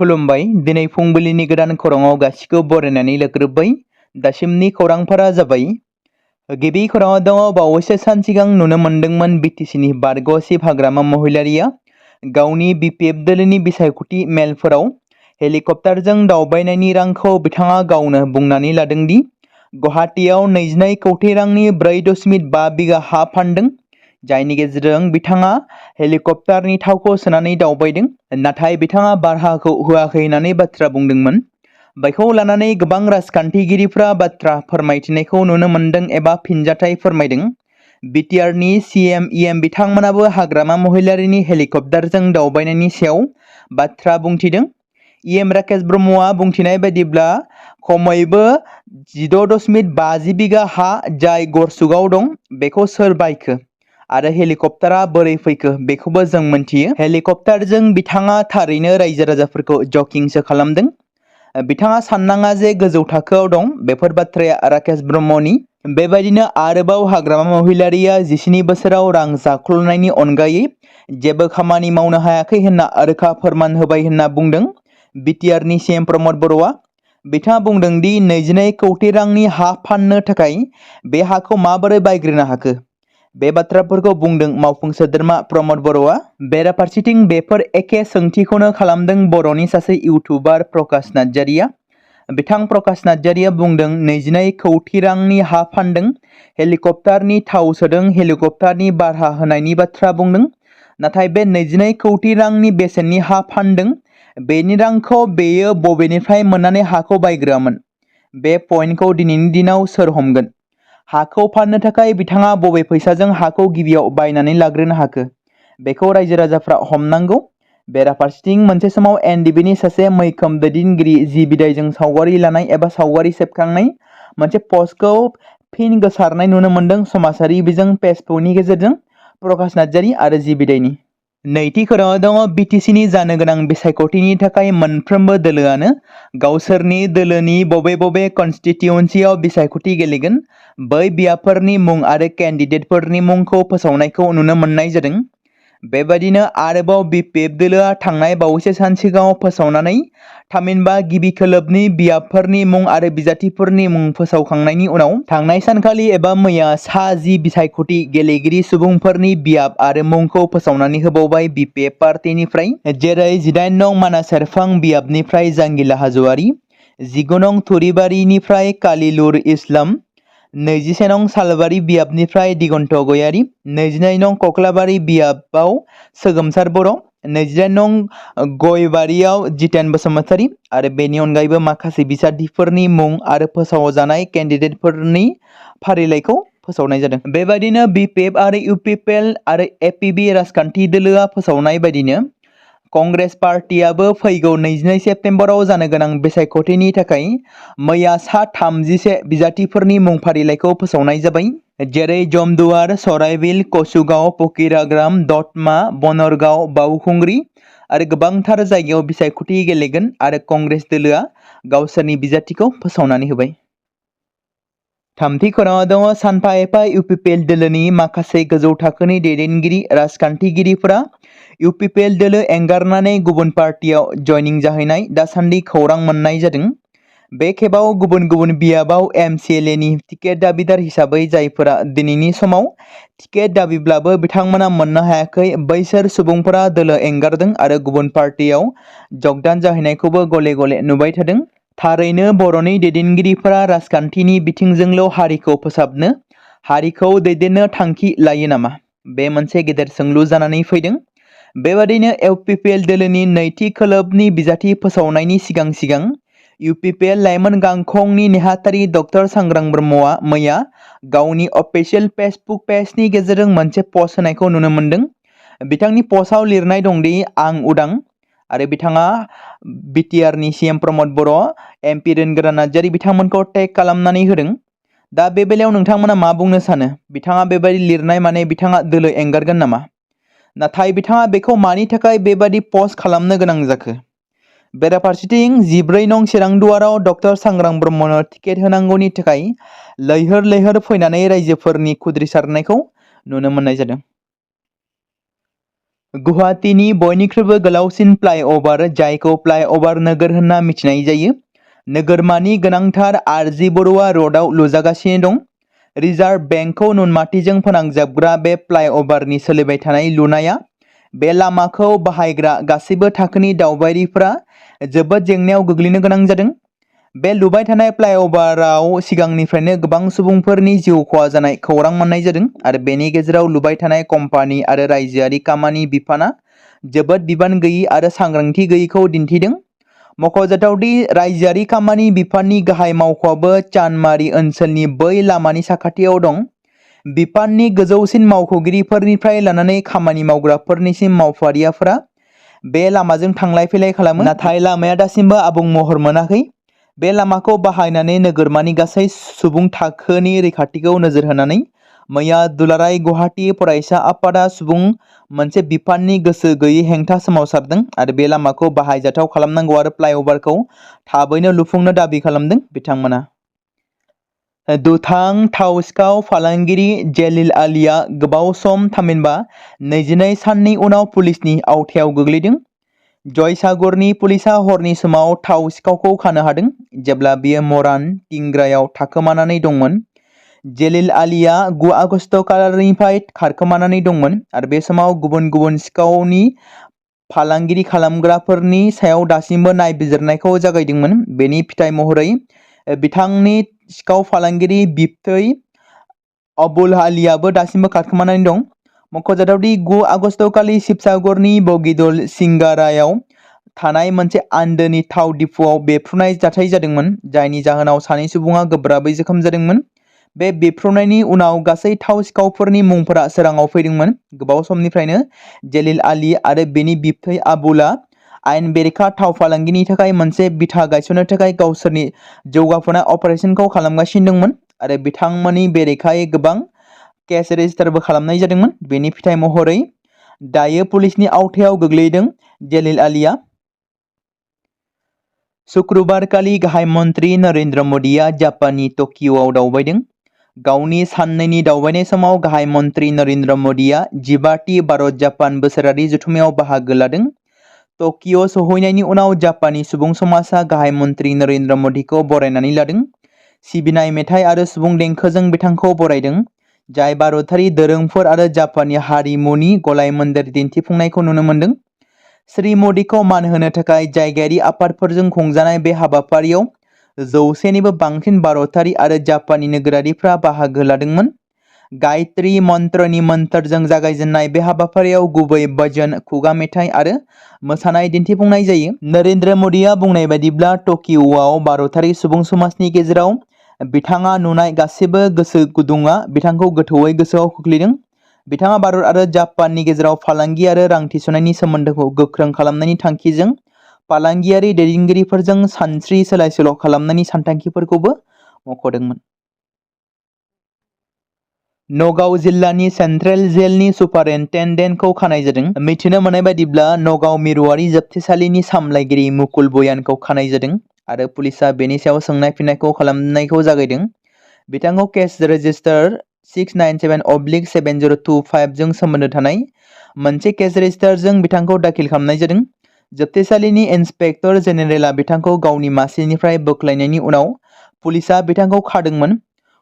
खुलुमबाय दिनै फुंबिलिनि गोदान खौराङाव गासिखौ बरायनानै लाग्रोबाय। दासिमनि खौरांफोरा जाबाय। गिबि खौराङाव दङ बावैसो सान सिगां नुनो मोन्दोंमोन बिटिसिनि बारग' चिफ हाग्रामा महिलारिया गावनि बिपिएफ दोलोनि बिसायख'थि मेलफोराव हेलिकप्टारजों दावबायनायनि रांखौ बिथाङा गावनो बुंनानै लादोंदि गुवाहाटीआव 22 कौटि रांनि 4.5 बिघा हा फानदों, जायनि गेजेरजों बिथाङा हेलिकप्टारनि थावखौ सोनानै दावबायदों, नाथाय बिथाङा भाराखौ होआखै होननानै बाथ्रा बुंदोंमोन। बेखौ लानानै गोबां राजखान्थिगिरिफ्रा बाथ्रा फोरमायथिनायखौ नुनो मोन्दों एबा फिनजाथाय फोरमायदों। बिटिआरनि CM बिथांमोनाबो हाग्रामा महिलारिनि हेलिकप्टारजों दावबायनायनि सायाव बाथ्रा बुंथिदों। राकेश ब्रह्मआ बुंथिनाय बायदिब्ला खमैबो 16.50 बिघा हा जाय गरसुगाव दं बेखौ सोर बायखो आरो हेलिकप्टारा बोरै फैखो बेखौबो जों मोनथियो। हेलिकप्टारजों बिथाङा थारैनो रायजो राजाफोरखौ जकिंसो खालामदों। बिथाङा साननाङा जे गोजौ थाखोआव दं। बेफोर बाथ्राया राकेश ब्रह्मनि। बेबायदिनो आरोबाव हाग्रामा महिलारिया 17 बोसोराव रां जाख्ल'नायनि अनगायै जेबो खामानि मावनो हायाखै होनना रोखा फोरमान होबाय होनना बुंदों बिटिआरनि CM प्रमद बर'आ। बिथाङा बुंदों दि 22 कौटि रांनि हा फाननो थाखाय बे हाखौ माबोरै बायग्रोनो हाखो, बे बाथ्राफोरखौ बुंदों मावफुं सोद्रोमा प्रमद बर'आ। बेराफारसेथिं बेफोर एखे सोंथिखौनो खालामदों बर'नि सासे इउटुबार प्रकाश नार्जारिया। बिथां प्रकाश नार्जारिया बुंदों 22 कौटि रांनि हा फानदों, हेलिकप्टारनि थाव सोदों, हेलिकप्टारनि भारा होनायनि बाथ्रा बुंदों। नाथाय बे 22 कौटि रांनि बेसेननि हा फानदों, बेनि रांखौ बेयो बबेनिफ्राय मोननानै हाखौ बायग्रोआमोन? बे पइन्टखौ दिनैनि दिनाव सोर हमगोन? हाखौ फाननो थाखाय बिथाङा बबे फैसाजों हाखौ गिबियाव बायनानै लाग्रोनो हाखो? बेखौ रायजो राजाफ्रा हमनांगौ। बेराफारसेथिं मोनसे समाव NDBनि सासे मैखोम दैदेनगिरि जि बिदायजों सावगारि लानाय एबा सावगारि सेबखांनाय मोनसे पस्टखौ फिन गोसारनाय नुनो मोन्दों समाजारि बिजों फेसबुकनि गेजेरजों प्रकाश नार्जारि आरो जि बिदायनि। नैथि खौराङाव दङ बिटिसिनि जानो गोनां बिसायख'थिनि थाखाय मोनफ्रोमबो दोलोआनो गावसोरनि दोलोनि बबे कनस्टिटिउन्सियाव बिसायख'थि गेलेगोन बै बियाबफोरनि मुं आरो केन्डिडेटफोरनि मुंखौ फोसावनायखौ नुनो मोननाय जादों। बेबायदिनो आरोबाव बिपिएफ दोलोआ थांनाय बावैसो सान सिगाङाव फोसावनानै थामहिनबा गिबि खोलोबनि बियाबफोरनि मुं आरो बिजाथिफोरनि मुं फोसावखांनायनि उनाव थांनाय सानखालि एबा मैया सा 10 बिसायख'थि गेलेगिरि सुबुंफोरनि बियाब आरो मुंखौ फोसावनानै होबावबाय बिपिएफ पार्टिनिफ्राय। जेरै 18 नं मानास सेरफां बियाबनिफ्राय जांगिला हाज'वारि, 19 नं थुरिबारिनिफ्राय कालिलुर इस्लाम, 21 नं सालबारि बियाबनिफ्राय दिगन्त गयारि, 22 नं कक्लाबारि बियाबाव सोगोमसार बर', 22 नं गयबारियाव जितेन बसुमतारी आरो बेनि अनगायैबो माखासे बिसाथिफोरनि मुं आरो फोसावजानाय केन्डिडेटफोरनि फारिलाइखौ फोसावनाय जादों। बेबायदिनो बिपिएफ आरो इउपिपिएल आरो एपिबि राजखान्थि दोलोआ फोसावनाय बायदिनो कंग्रेस पार्टियाबो फैगौ 22 सेप्तेम्बराव जानो गोनां बिसायख'थिनि थाखाय मैया सा 31 बिजाथिफोरनि मुं फारिलाइखौ फोसावनाय जाबाय। जेरै जमदुवार, सराइबिल, कसुगाव, फकिराग्राम, दतमा, बनरगाव, बावखुंग्रि आरो गोबांथार जायगायाव बिसायख'थि गेलेगोन आरो कंग्रेस दोलोआ गावसोरनि बिजाथिखौ फोसावनानै होबाय। थामथि खौराङाव दङ सानफा एफा इउपिपिएल दोलोनि माखासे गोजौ थाखोनि दैदेनगिरि राजखान्थिगिरिफोरा इउपिपिएल दोलो एंगारनानै गुबुन पार्टियाव जयनिं जाहैनाय दासान्दि खौरां मोननाय जादों। बे खेबाव गुबुन गुबुन बियाबाव MCLAनि टिकेट दाबिदार हिसाबै जायफोरा दिनैनि समाव टिकेट दाबिब्लाबो बिथांमोना मोननो हायाखै बैसोर सुबुंफोरा दोलो एंगारदों आरो गुबुन पार्टियाव जगदान जाहैनायखौबो गले गले नुबाय थादों। थारैनो बर'नि दैदेनगिरिफोरा राजखान्थिनि बिथिंजोंल' हारिखौ फोसाबनो, हारिखौ दैदेननो थांखि लायो नामा? बे मोनसे गेदेर सोंलु जानानै फैदों। बेबादिनो इउपिपिएल दोलोनि नैथि खोलोबनि बिजाथि फोसावनायनि सिगां इउपिपिएल लाइमोन गांखंनि नेहाथारि डक्टर सांग्रां ब्रह्मआ मैया गावनि अफिसियेल फेसबुक पेजनि गेजेरजों मोनसे पस्ट होनायखौ नुनो मोन्दों। बिथांनि पस्टआव लिरनाय दंदि आं उदां आरो बिथाङा बिटिआरनि CM प्रमद बर', MP दोनगोरा नार्जारि बिथांमोनखौ टेग खालामनानै होदों। दा बे बेलायाव नोंथांमोना मा बुंनो सानो? बिथाङा बेबायदि लिरनाय माने बिथाङा दोलो एंगारगोन नामा? नाथाय बिथाङा बेखौ मानि थाखाय बेबादि पस्ट खालामनो गोनां जाखो? बेराफारसेथिं 14 नं चिरांदुवाराव डक्टर सांग्रां ब्रह्मनो टिकेट होनांगौनि थाखाय लैहोर लैहोर फैनानै रायजोफोरनि खुद्रिसारनायखौ नुनो मोननाय जादों। गुवाहाटीनि बयनिख्रुइबो गोलावसिन फ्लाइअभार जायखौ फ्लाइअभार नोगोर होनना मिथिनाय जायो। नोगोरमानि गोनांथार आरजि बरुवा र'डआव लुजागासिनो दं। रिजार्भ बेंकखौ नुनमाथिजों फोनांजाबग्रा बे फ्लाइअभारनि सोलिबाय थानाय लुनाया बे लामाखौ बाहायग्रा गासैबो थाखोनि दावबायारिफोरा जोबोद जेंनायाव गोग्लैनो गोनां जादों। बे लुबाय थानाय फ्लाइअभाराव सिगांनिफ्रायनो गोबां सुबुंफोरनि जिउ खहा जानाय खौरां मोननाय जादों आरो बेनि गेजेराव लुबाय थानाय कम्पानि आरो रायजोआरि खामानि बिफाना जोबोद बिबान गैयै आरो सांग्रांथि गैयैखौ दिन्थिदों। मख'जाथावदि रायजोआरि खामानि बिफाननि गाहाय मावख'आबो चानमारि ओनसोलनि बै लामानि साखाथियाव दं। बिफाननि गोजौसिन मावख'गिरिफोरनिफ्राय लानानै खामानि मावग्राफोरनिसिम मावफारियाफोरा बे लामाजों थांलाय फैलाय खालामो, नाथाय लामाया दासिमबो आबुं महर मोनाखै। बे लामाखौ बाहायनानै नोगोरमानि गासै सुबुं थाखोनि रैखाथिखौ नोजोर होनानै मैया दुलाराय गुवाहाटी फरायसा आफादा सुबुं मोनसे बिफाननि गोसो गैयै हेंथा सोमावसारदों आरो बे लामाखौ बाहायजाथाव खालामनांगौ आरो फ्लाइअभारखौ थाबैनो लुफुंनो दाबि खालामदों। बिथांमोना दुथां थाव सिखाव फालांगिरि जेलिल आलीआ गोबाव सम थामहिनबा 22 साननि उनाव पुलिसनि आवथायाव गोग्लैदों। जयसागरनि पुलिसा हरनि समाव थाव सिखावखौ खानो हादों जेब्ला बियो मरान टिंग्रायाव थाखोमानानै दंमोन। जेलिल आलीआ 9 आगस्ट खालिनिफ्राय खारखोमानानै दंमोन आरो बे समाव गुबुन गुबुन सिखावनि फालांगिरि खालामग्राफोरनि सायाव दासिमबो नायबिजिरनायखौ जागायदोंमोन। बेनि फिथाय महरै बिथांनि सिखाव फालांगिरि बिबथै अबुल आलीआबो दासिमबो खारखोमानानै दं। मख'जाथावदि 9 आगस्ट खालि शिबसागरनि बगिदल सिंगारायाव थानाय मोनसे आन्दोनि थाव डिपुआव बेफ्रुनाय जाथाय जादोंमोन, जायनि जाहोनाव सानै सुबुङा गोब्राबै जोखोम जादोंमोन। बे बेफ्रुनायनि उनाव गासै थाव सिखावफोरनि मुंफोरा सोराङाव फैदोंमोन। गोबाव समनिफ्रायनो जेलिल आली आरो बेनि बिबथै आबुलआ आयेन बेरेखा थाव फालांगिनि थाखाय मोनसे बिथा गायसननो थाखाय गावसोरनि जौगाफुनाय अपारेशनखौ खालामगासिनो दंमोन आरो बिथांमोननि बेरेखायै गोबां केस रेजिस्टारबो खालामनाय जादोंमोन। बेनि फिथाय महरै दायो पुलिसनि आवथायाव गोग्लैदों। जेलिल आलीआ शुक्रबारखालि गाहाय मन्त्रि नरेन्द्र मोदीआ जापाननि टकिअ'आव दावबायदों। गावनि साननैनि दावबायनाय समाव गाहाय मन्त्रि नरेन्द्र मोदीआ 15थि भारत जापान बोसोरारि जथुम्मायाव बाहागो लादों। टकिअ' सौहैनायनि उनाव जापाननि सुबुं समाजा गाहाय मन्त्रि नरेन्द्र मोदीखौ बरायनानै लादों। सिबिनाय मेथाइ आरो सुबुं देंखोजों बिथांखौ बरायदों, जाय भारतारि दोरोंफोर आरो जापानी हारिमुनि गलायमोन्देर दिन्थिफुंनायखौ नुनो मोनदों। श्री मोदीखौ मान होनो थाखाय जायगायारि आफादफोरजों खुंजानाय बे हाबाफारियाव 100निबो बांसिन भारतारि आरो जापानी नोगोरारिफ्रा बाहागो लादोंमोन। गायत्री मन्त्रनि मोन्थोरजों जागायजेननाय बे हाबाफारियाव गुबै भजन, खुगा मेथाइ आरो मोसानाय दिन्थिफुंनाय जायो। नरेन्द्र मोदीआ बुंनाय बायदिब्ला टकिअ'आव भारतारि सुबुं समाजनि गेजेराव बिथाङा नुनाय गासिबो गोसो गुदुंआ बिथांखौ गोथौयै गोसोआव खोख्लैदों। बिथाङा भारत आरो जापाननि गेजेराव फालांगि आरो रां थिसननायनि सोमोन्दोखौ गोख्रों खालामनायनि थांखिजों फालांगियारि दैदेनगिरिफोरजों सानस्रि सोलाय-सोल' खालामनायनि सानथांखिफोरखौबो मख'दोंमोन। नगाव जिल्लानि सेन्ट्रेल जेलनि सुपारिनटेन्डेन्टखौ खानाय जादों। मिथिनो मोननाय बायदिब्ला नगाव मिरुआरि जोबथेसालिनि सामलायगिरि मुकुल बयानखौ खानाय जादों आरो पुलिसआ बेनि सायाव सोंनाय फिननायखौ खालामनायखौ जागायदों। बिथांखौ केस रेजिस्टार 697/7025 जों सोमोन्दो थानाय मोनसे केस रेजिस्टारजों बिथांखौ दाखिल खालामनाय जादों। जोबथेसालिनि इन्सपेक्टर जेनेरेलआ बिथांखौ गावनि मासिनिफ्राय बोख्लायनायनि उनाव पुलिसआ बिथांखौ खादोंमोन।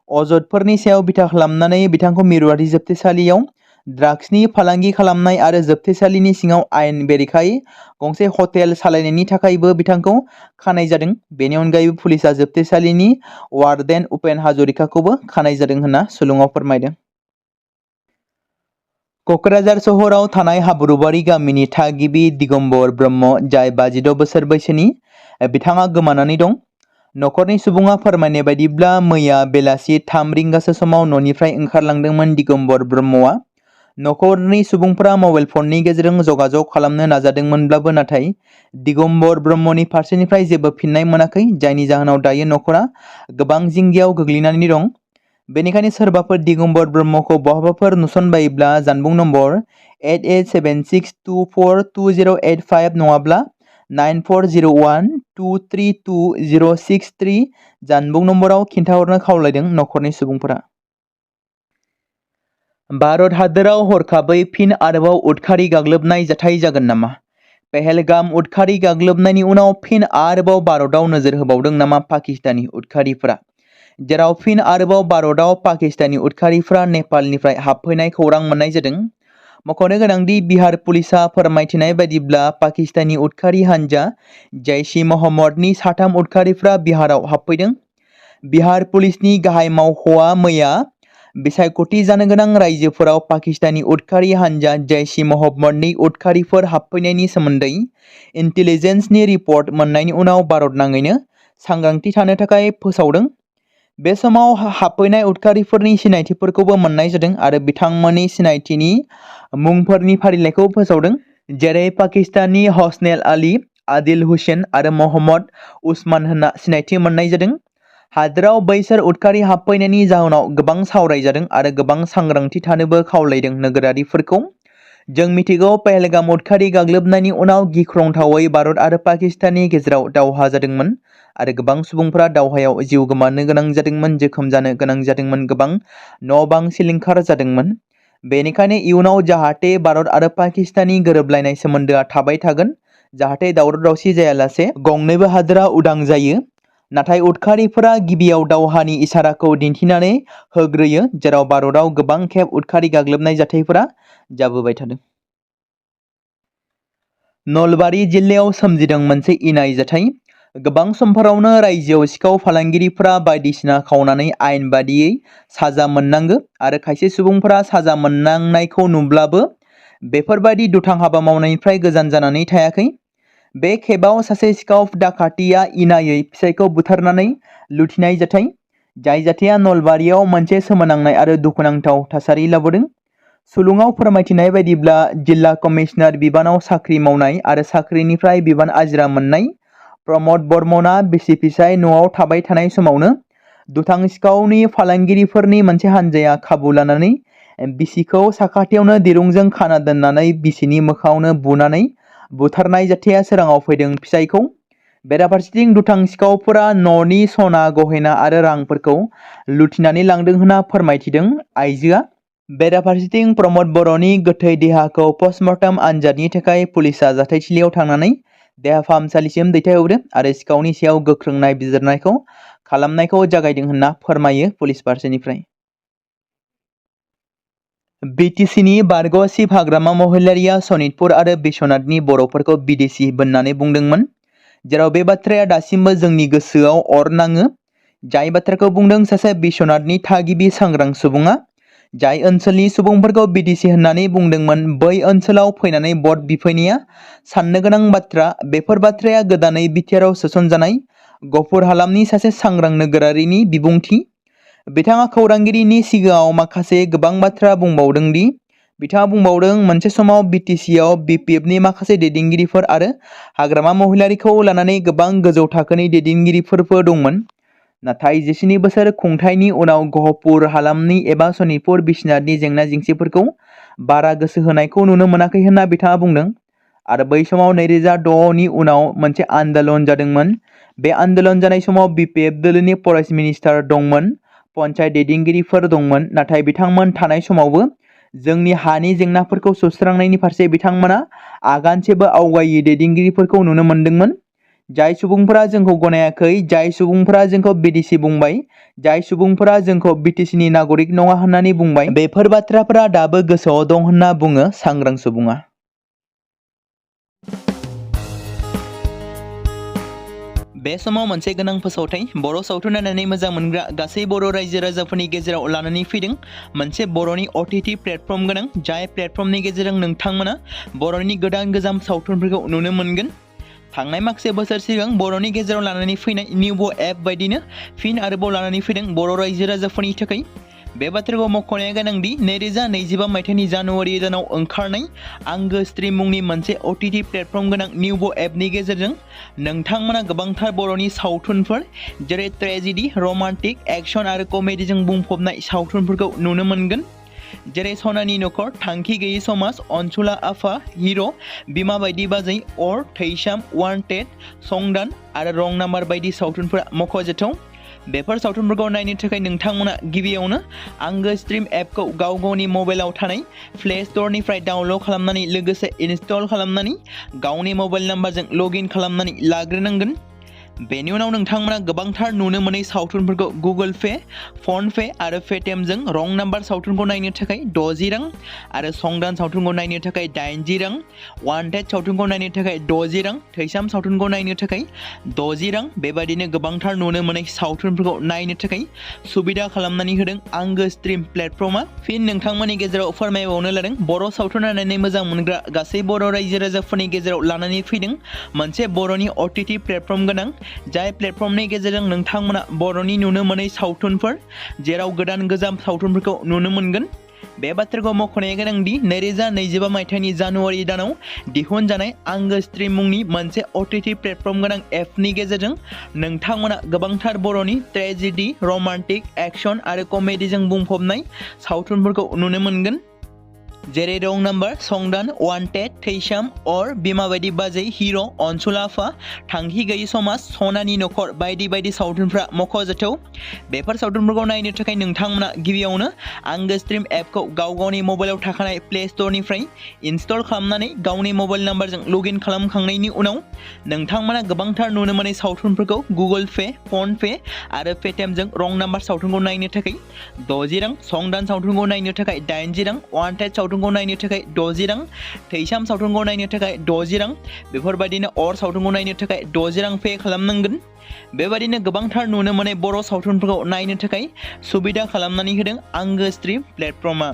अजदफोरनि सायाव बिथा खालामनानै बिथांखौ मिरुआरि जोबथेसालियाव ड्राग्सनि फालांगि खालामनाय आरो जोबथेसालिनि सिङाव आयेन बेरेखायै गंसे हटेल सालायनायनि थाखायबो बिथांखौ खानाय जादों। बेनि अनगायैबो पुलिसआ जोबथेसालिनि वार्डेन उपेन हाजरिकाखौबो खानाय जादों होनना सुलुङाव फोरमायदों। क'क्राझार सहराव थानाय हाब्रुबारि गामिनि थागिबि दिगम्बर ब्रह्म, जाय 56 बोसोर बैसोनि, बिथाङा गोमानानै दं। न'खरनि सुबुङा फोरमायनाय बायदिब्ला मैया बेलासि 3 रिंगासो समाव न'निफ्राय ओंखारलांदोंमोन दिगम्बर ब्रह्मआ। न'खरनि सुबुंफोरा मबाइल फननि गेजेरजों जगाजग खालामनो नाजादोंमोनब्लाबो नाथाय दिगम्बर ब्रह्मनि फारसेनिफ्राय जेबो फिननाय मोनाखै, जायनि जाहोनाव दायो न'खरा गोबां जिंगायाव गोग्लैनानै दं। बेनिखायनो सोरबाफोर दिगम्बर ब्रह्मखौ बहाबाफोर नुसनबायोब्ला जानबुं नम्बर 8876242085 नङाब्ला 9401232063 जानबुं नम्बराव खिन्थाहरनो खावलायदों न'खरनि सुबुंफोरा। भारत हादोराव हरखाबै फिन आरोबाव उदखारि गाग्लोबनाय जाथाय जागोन नामा? पहलगाम उदखारि गाग्लोबनायनि उनाव फिन आरोबाव भारतआव नोजोर होबावदों नामा पाकिस्तानी उदखारिफोरा? जेराव फिन आरोबाव भारतआव पाकिस्तानी उदखारिफोरा नेपालनिफ्राय हाबफैनाय खौरां मोननाय जादों। मख'नो गोनांदि बिहार पुलिसा फोरमायथिनाय बायदिब्ला पाकिस्तानी उदखारि हानजा जैश-ए मोहम्मदनि 3 उदखारिफ्रा बिहाराव हाबफैदों। बिहार पुलिसनि गाहाय मावख'आ मैया बिसायख'थि जानो गोनां रायजोफोराव पाकिस्तानी उदखारि हानजा जैश-ए मोहम्मदनि उदखारिफोर हाबफैनायनि सोमोन्दै इन्टेलिजेन्सनि रिपर्ट मोननायनि उनाव भारत नाङैनो सांग्रांथि थानो थाखाय फोसावदों। बे समाव हाबफैनाय उदखारिफोरनि सिनायथिफोरखौबो मोननाय जादों आरो बिथांमोननि सिनायथिनि मुंफोरनि फारिलाइखौ फोसावदों। जेरै पाकिस्तानी हसनेल आली, आदिल हुसैन आरो मोहम्मद उस्मान होनना सिनायथि मोननाय जादों। हादोराव बैसोर उदखारि हाबफैनायनि जाहोनाव गोबां सावरायजादों आरो गोबां सांग्रांथि थानोबो खावलायदों नोगोरारिफोरखौ। जों मिथिगौ पहलगाम उदखारि गाग्लोबनायनि उनाव गिख्रंथावै भारत आरो पाकिस्ताननि गेजेराव दावहा जादोंमोन आरो गोबां सुबुंफोरा दावहायाव जिउ गोमानो गोनां जादोंमोन, जोखोम जानो गोनां जादोंमोन, गोबां न'-बां सिलिंखार जादोंमोन। बेनिखायनो इयुनाव जाहाथे भारत आरो पाकिस्ताननि गोरोबलायनाय सोमोन्दोआ थाबाय थागोन, जाहाथे दावराव-दावसि जायालासे गंनैबो हादोरा उदां जायो। नाथाय उदखारिफोरा गिबियाव दावहानि इसाराखौ दिन्थिनानै होग्रोयो, जेराव भारतआव गोबां खेब उदखारि गाग्लोबनाय जाथायफोरा जाबोबाय थादों। नलबारि जिल्लायाव सोमजिदों मोनसे इनाय जाथाय। गोबां समफोरावनो रायजोआव सिखाव फालांगिरिफोरा बायदिसिना खावनानै आयेन बादियै साजा मोननांगो आरो खायसे सुबुंफोरा साजा मोननांनायखौ नुब्लाबो बेफोरबायदि दुथां हाबा मावनायनिफ्राय गोजान जानानै थायाखै। बे खेबाव सासे सिखाव डाकातिया इनायै फिसायखौ बुथारनानै लुथिनाय जाथाय। जाय जाथाया नलबारियाव मोनसे सोमोनांनाय आरो दुखुनांथाव थासारि लाबोदों। सुलुङाव फोरमायथिनाय बायदिब्ला जिल्ला कमिशनार बिबानाव साख्रि मावनाय आरो साख्रिनिफ्राय बिबान आजिरा मोननाय प्रमद बर्मनआ बिसि फिसाय न'आव थाबाय थानाय समावनो दुथां सिखावनि फालांगिरिफोरनि मोनसे हानजाया खाबु लानानै बिसिखौ साखाथियावनो दिरुंजों खाना दोननानै बिसिनि मोखाङावनो बुनानै बुथारनाय जाथाया सोराङाव फैदों। फिसायखौ बेराफारसेथिं दुथां सिखावफोरा न'नि सना गहेना आरो रांफोरखौ लुथिनानै लांदों होनना फोरमायथिदों आइजोआ। बेराफारसेथिं प्रमद बर'नि गोथै देहाखौ पस्टमर्टम आनजादनि थाखाय पुलिसा जाथायथिलियाव थांनानै देहा फाहामसालिसिम दैथायहरदों आरो सिखावनि सायाव गोख्रों नायबिजिरनायखौ खालामनायखौ जागायदों होनना फोरमायो पुलिस फारसेनिफ्राय। बिटिसिनि बारग' चिफ हाग्रामा महिलारिया सनितपुर आरो बिश्वनाथनि बर'फोरखौ बिदेशी होननानै बुंदोंमोन, जेराव बे बाथ्राया दासिमबो जोंनि गोसोआव अर नाङो। जाय बाथ्राखौ बुंदों सासे बिश्वनाथनि थागिबि सांग्रां सुबुङा, जाय ओनसोलनि सुबुंफोरखौ बिदेशी होननानै बुंदोंमोन, बै ओनसोलाव फैनानै भट बिफैनाया साननो गोनां बाथ्रा। बेफोर बाथ्राया गोदानै बिटिआरआव सोसनजानाय गफुर हालामनि सासे सांग्रां नोगोरारिनि बिबुंथि। बिथाङा खौरांगिरिनि सिगाङाव माखासे गोबां बाथ्रा बुंबावदों दि बिथाङा बुंबावदों मोनसे समाव बिटिसिआव बिपिएफनि माखासे दैदेनगिरिफोर आरो हाग्रामा महिलारिखौ लानानै गोबां गोजौ थाखोनि दैदेनगिरिफोरबो दंमोन। नाथाय 19 बोसोर खुंथायनि उनाव गहपुर हालामनि एबा सनितपुर बिश्वनाथनि जेंना जेंसिफोरखौ बारा गोसो होनायखौ नुनो मोनाखै होनना बिथाङा बुंदों। आरो बै समाव 2006 नि उनाव मोनसे आन्दोलन जादोंमोन। बे आन्दोलन जानाय समाव बिपिएफ दोलोनि फरेस्ट मिनिस्टार दंमोन, पन्चायत दैदेनगिरिफोर दंमोन, नाथाय बिथांमोन थानाय समावबो जोंनि हानि जेंनाफोरखौ सुस्रांनायनि फारसे बिथांमोना आगानसेबो आवगायि दैदेनगिरिफोरखौ नुनो मोनदोंमोन। जाय सुबुंफोरा जोंखौ गनायाखै, जाय सुबुंफोरा जोंखौ बिदेशी बुंबाय, जाय सुबुंफोरा जोंखौ बिटिसिनि नागरिक नङा होननानै बुंबाय, बेफोर बाथ्राफोरा दाबो गोसोआव दं होनना बुङो सांग्रां सुबुङा। बे समाव मोनसे गोनां फोसावथाय बर' सावथुन नायनानै मोजां मोनग्रा गासै बर' रायजो राजाफोरनि गेजेराव लानानै फैदों मोनसे बर'नि OTT प्लेटफर्म गोनां, जाय प्लेटफर्मनि गेजेरजों नोंथांमोना बर'नि गोदान गोजाम सावथुनफोरखौ नुनो मोनगोन। थांनाय माखासे बोसोर सिगां बर'नि गेजेराव लानानै फैनाय निउबो एप बायदिनो फिन आरोबाव लानानै फैदों बर' रायजो राजाफोरनि थाखाय। बे बाथ्राखौ मख'नाया गोनांदि 2025 मायथाइनि जानुवारि दानाव ओंखारनाय आंगो स्ट्रीम मुंनि मोनसे OTT प्लेटफर्म गोनां निउबो एपनि गेजेरजों नोंथांमोना गोबांथार बर'नि सावथुनफोर जेरै ट्रेजेडी, रमान्टिक, एक्शन आरो कमेडीजों बुंफबनाय सावथुनफोरखौ नुनो मोनगोन। जेरै सनानि नखर, थांखि गैयै समाज, अनसुला आफा, हिर', बिमा बायदि बाजै, अर, थैसाम, वान्टेड, संदान आरो रं नाम्बार बायदि सावथुनफोरा मख'जाथाव। बेफोर सावथुनफोरखौ नायनो थाखाय नोंथांमोना गिबियावनो आंगो स्ट्रिम एपखौ गाव गावनि मबाइलाव थानाय प्ले स्ट'रनिफ्राय डाउनल'ड खालामनानै लोगोसे इनस्टल खालामनानै गावनि मबाइल नाम्बारजों लगइन खालामनानै लाग्रोनांगोन। बेनि उनाव नोंथांमोना गोबांथार नुनो मोनै सावथुनफोरखौ गुगोल पे, फन पे आरो पेटिएमजों रं नाम्बार सावथुनखौ नायनो थाखाय 60 रां आरो संदान सावथुनखौ नायनो थाखाय 80 रां, वान्टेड सावथुनखौ नायनो थाखाय 60 रां, थैसाम सावथुनखौ नायनो थाखाय 60 रां बेबायदिनो गोबांथार नुनो मोनै सावथुनफोरखौ नायनो थाखाय सुबिदा खालामनानै होदों आंगो स्ट्रिम प्लेटफर्मा। फिन नोंथांमोननि गेजेराव फोरमायबावनो लादों बर' सावथुन नायनानै मोजां मोनग्रा गासै बर' रायजो राजाफोरनि गेजेराव लानानै फैदों मोनसे बर'नि OTT प्लेटफर्म गोनां, जाय प्लेटफर्मनि गेजेरजों नोंथांमोना बर'नि नुनो मोनै सावथुनफोर जेराव गोदान गोजाम सावथुनफोरखौ नुनो मोनगोन। बे बाथ्राखौ मख'नाया गोनांदि 2025 मायथाइनि जानुवारि दानाव दिहुनजानाय आंगो स्ट्रिम मुंनि मोनसे OTT प्लेटफर्म गोनां एपनि गेजेरजों नोंथांमोना गोबांथार बर'नि ट्रेजेडि, रमान्टिक, एक्शन आरो कमेडिजों बुंफबनाय सावथुनफोरखौ नुनो मोनगोन। जेरै रं नाम्बार, संदान, वान्टेड, थैसाम, अर, बिमा बायदि बाजै, हिर', अनसुल आफा, थांखि गैयि समाज, सनानि नखर बायदि बायदि सावथुनफ्रा मख'जाथाव। बेफोर सावथुनफोरखौ नायनो थाखाय नोंथांमोना गिबियावनो आंगो स्ट्रिम एपखौ गाव गावनि मबाइलाव थाखानाय प्ले स्ट'रनिफ्राय इनस्टल खालामनानै गावनि मबाइल नाम्बारजों लगइन खालामखांनायनि उनाव नोंथांमोना गोबांथार नुनो मोनै सावथुनफोरखौ गुगोल पे, फन पे आरो पेटिएमजों रं नाम्बार सावथुनखौ नायनो थाखाय 60 रां, संदान सावथुनखौ नायनो थाखाय 80 रां, वान्टेड सावथुनखौ नायनो थाखाय 60 रां, थैसाम सावथुनखौ नायनो थाखाय 60 रां बेफोरबायदिनो अर सावथुनखौ नायनो थाखाय 60 रां पे खालामनांगोन। बेबायदिनो गोबांथार नुनो मोनै बर' सावथुनफोरखौ नायनो थाखाय सुबिदा खालामनानै होदों आंगो स्ट्रिम प्लेटफर्मा।